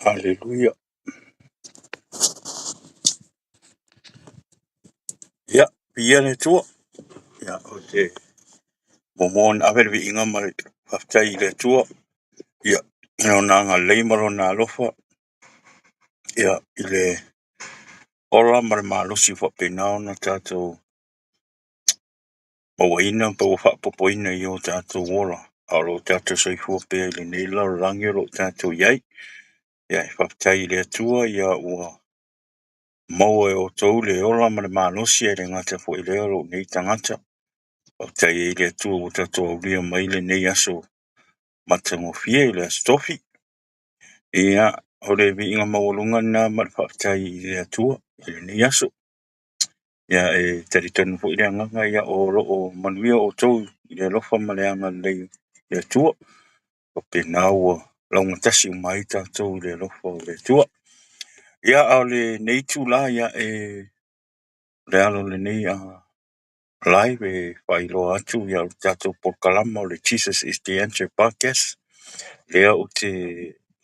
Aleluia. Ia, viia le Atua. Ia, ou te muamua ona ave le viiga ma le faafetai i le Atua. Ia, i lona agalelei ma lona alofa, ia, i le ola ma le malosi ua faapena ona tatou mauaina pe ua faaopoopoina i o tatou ola, a o lo o tatou soifua pea i lenei lalolagi o lo o tatou i ai. Ia, e faafetai i le Atua ia ua maua e outou le ola ma le malosi, ae le gata foi i lea o lou nei tagata. Faafetai ai i le Atua ua tatou aulia mai lenei aso matagofie i le Aso Tofi. Ia, o le viiga maualuga lena ma le faafetai i le Atua i lenei aso. Ia, e talitonu foi le agaga ia o lo o manuia outou i le alofa ma le agalelei o le Atua. Faapena ua laugatasi uma ai tatou i le alofa o le Atua. Ia, a o lenei itula, ia, e le alo o lenei live e faailoa atu ia o le tatou polokalama o le Jesus is the Answer Podcast. Lea ou te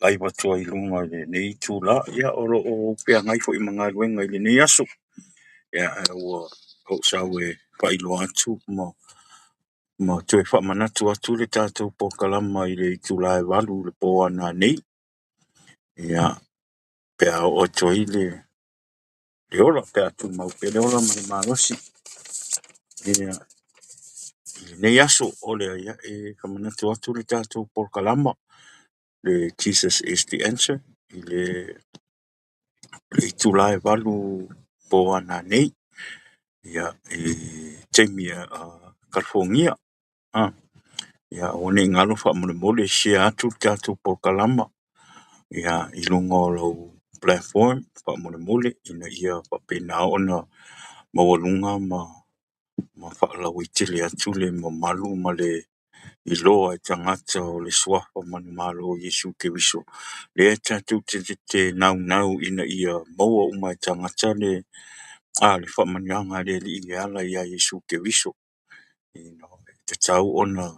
live atu ai i luga i lenei itula. Ia, o lo o feagai foi ma galuega i lenei aso. Ia, ae ua ou sau e faailoa atu ma toe faamanatu atu le tatou polokalama i le itula e 8 i le po a nanei. Ia, pe a oo atu ai le ola, pe a tumau pea le ola ma le malosi. Ia, i lenei aso, o lea ia, e faamanatu atu le tatou polokalama, le Jesus is the Answer, i le itula e 8 po a nanei. Ia, i taimi a Kalifogia. Ia, aua ne i galo faamolemole share atu le tatou polokalama ia i luga o lau platform faamolemole ina ia faapena ona maualuga ma faalauaitele atu le mamalu ma le iloa e tagata o le suafa manumalo o Iesu Keriso. Lea tatou te naunau ina ia maua uma e tagata le faamanuiaga a le Alii e ala ia Iesu Keriso. E tatau ona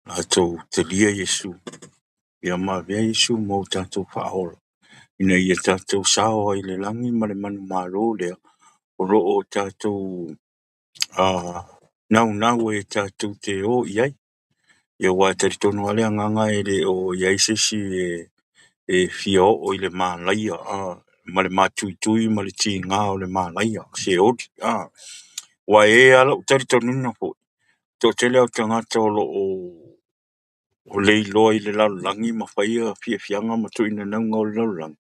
latou talia Iesu ia ma avea Iesu ma o tatou faaola ina ia tatou sao ai i le lagi ma le manumalo lea o lo o tatou naunau ai tatou te o i ai. Ia, aua e talitonu lava le agaga e le o i ai se isi e fia oo i le malaia ma le matuitui ma le tiga o le malaia, seoli. Aua e i ai lava lou talitonuga foi, toatele lava o tagata o lo o leiloa i le lalolagi ma faia fiafiaga ma tuuinanauga o le lalolagi.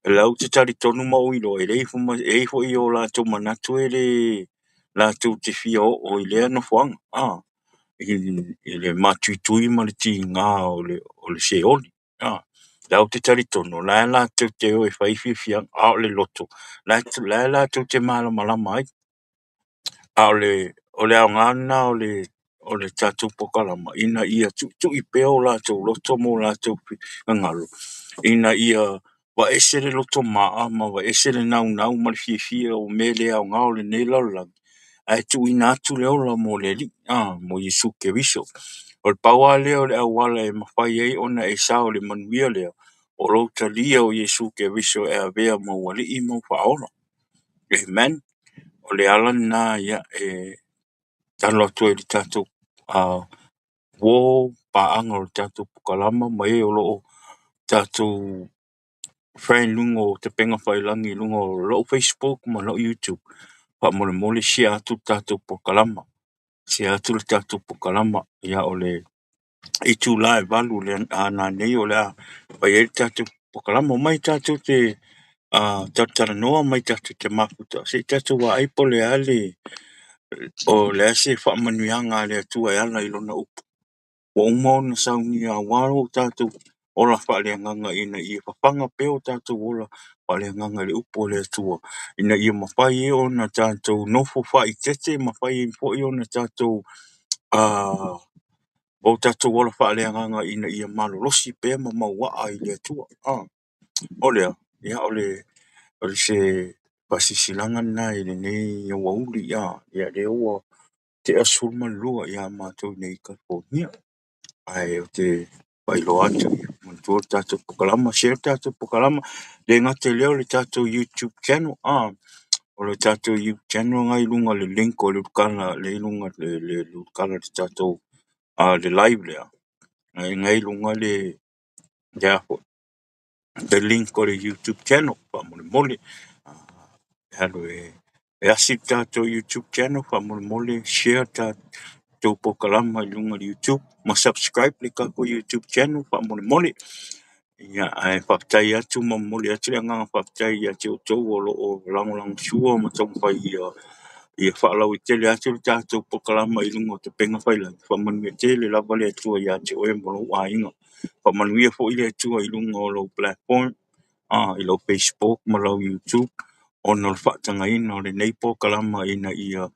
O la ou te talitonu ma ou iloa, e i ai foi o latou manatu e le latou te fia oo i lea nofoaga, i le matuitui ma le tiga o le seoli. O la ou te talitonu, o la e latou te o e fai fiafiaga, a o le loto, o la e latou te malamalama ai. A o le aoga lena o le tatou polokalama, ina ia tuitui pea o latou loto ma o latou finagalo, ina ia vaese le loto maa ma vaese le naunau ma le fiafia o mea le aoga o lenei lalolagi, ae tuuina atu le ola mo le Alii, mo Iesu Keriso. O le pau lava lea o le auala e mafai ai ona e sao i le manuia lea, o lou talia o Iesu Keriso e avea ma ou Alii ma ou Faaola. Amen. O le ala lena ia, e tatalo atu ai i le tatou uo paaga o le tatou polokalama ma e o lo o tatou friend i luga o upegatafailagi i luga o lou Facebook ma lou YouTube, faamolemole share atu le tatou polokalama. Share atu le tatou polokalama. Ia, o le itula e 8 le a nanei o le a fai ai le tatou polokalama. Omai tatou te talatalanoa mai tatou te mafuta se i tatou vaai po o le a le o le a se faamanuiaga a le Atua e ala i lona upu. Ua uma ona saunia aua lo tatou ola faaleagaga ina ia fafaga pea o tatou ola faaleagaga i le upu a le Atua, ina ia mafai ai ona tatou nofo faaeteete, mafai ai foi ona tatou o tatou ola faaleagaga ina ia malolosi pea ma mauaa i le Atua. O lea, ia, o le se faasilasilaga lena i lenei aoauli. Ia, lea ua tea le 12 ia matou nei i Kalifonia. Ae ou te faailoa atu. Manatua le tatou polokalama, share le tatou polokalama, le gata i lea o le tatou YouTube channel. O le tatou YouTube channel lena i luga o le link o le ulutala lea i luga le ulutala i le tatou le live lea, lena e i luga le link o le YouTube channel faamolemole. E alu e asi le tatou YouTube channel faamolemole, share le tatou polokalama i luga o le YouTube ma subscribe le tatou YouTube channel faamolemole. Ia, ae faafetai atu ma momoli atu le agaga faafetai ia te outou o lo o lagolagosua ma taumafai ia faalauaitele atu le tatou polokalama i luga o upega tafailagi. Faamanuia tele lava le Atua ia te oe ma lou aiga. Faamanuia foi le Atua i luga o lou platform, i lau Facebook ma lau YouTube, ona o le faatagaina o lenei polokalama ina ia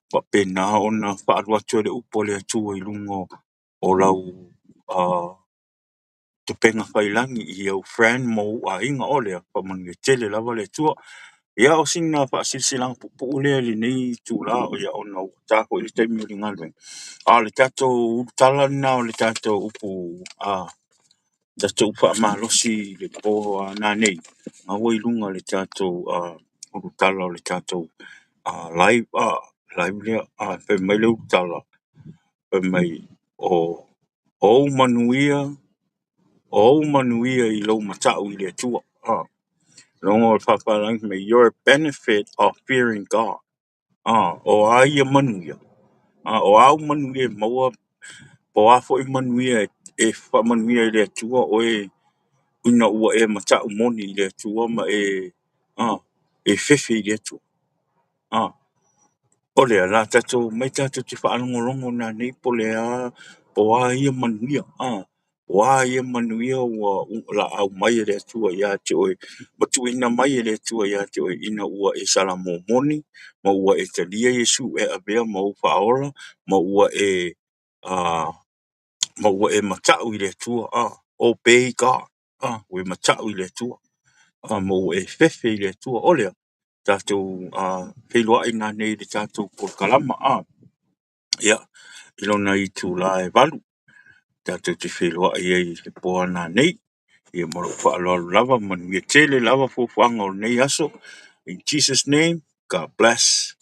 faapena ona faaalu atu ai le upu a le Atua i luga o lau upega tafailagi i ou friend ma ou aiga. O lea, faamanuia tele lava le Atua. Ia, o sina faasilasilaga puupuu lea i lenei itula, ia ona ua ta foi le taimi o le galuega. A o le tatou ulutala lena o le tatou upu tatou faamalosi i le po nanei, na ua i luga o le tatou ulutala o le tatou live live lea. Fai mai le ulutala, fai mai o ou manuia, o ou manuia i lou matau i le Atua. Logo o le faapalagi mai, your benefit of fearing God. O a ia manuia? O a au manuia e maua, po o a foi manuia e faamanuia e le Atua oe ina ua e matau moni i le Atua ma e fefe i le Atua. O lea la tatou omai tatou te faalogologo nanei po o le a, po o a ia manuia, o a ia manuia ua laau mai e le Atua ia te oe ma tuuina mai e le Atua ia te oe ina ua e salamo moni ma ua e talia Iesu e avea ma ou faaola ma ua e matau i le Atua, obey God, ua e matau i le Atua ma ua e fefe i le Atua. O lea tatou feiloai nanei i le tatou polokalama ia i lona itula e 8 tatou te feiloai ai i le po nanei. Ia ma lou faaaloalo lava, manuia tele lava fuafuaga o lenei aso. In Jesus name, God bless.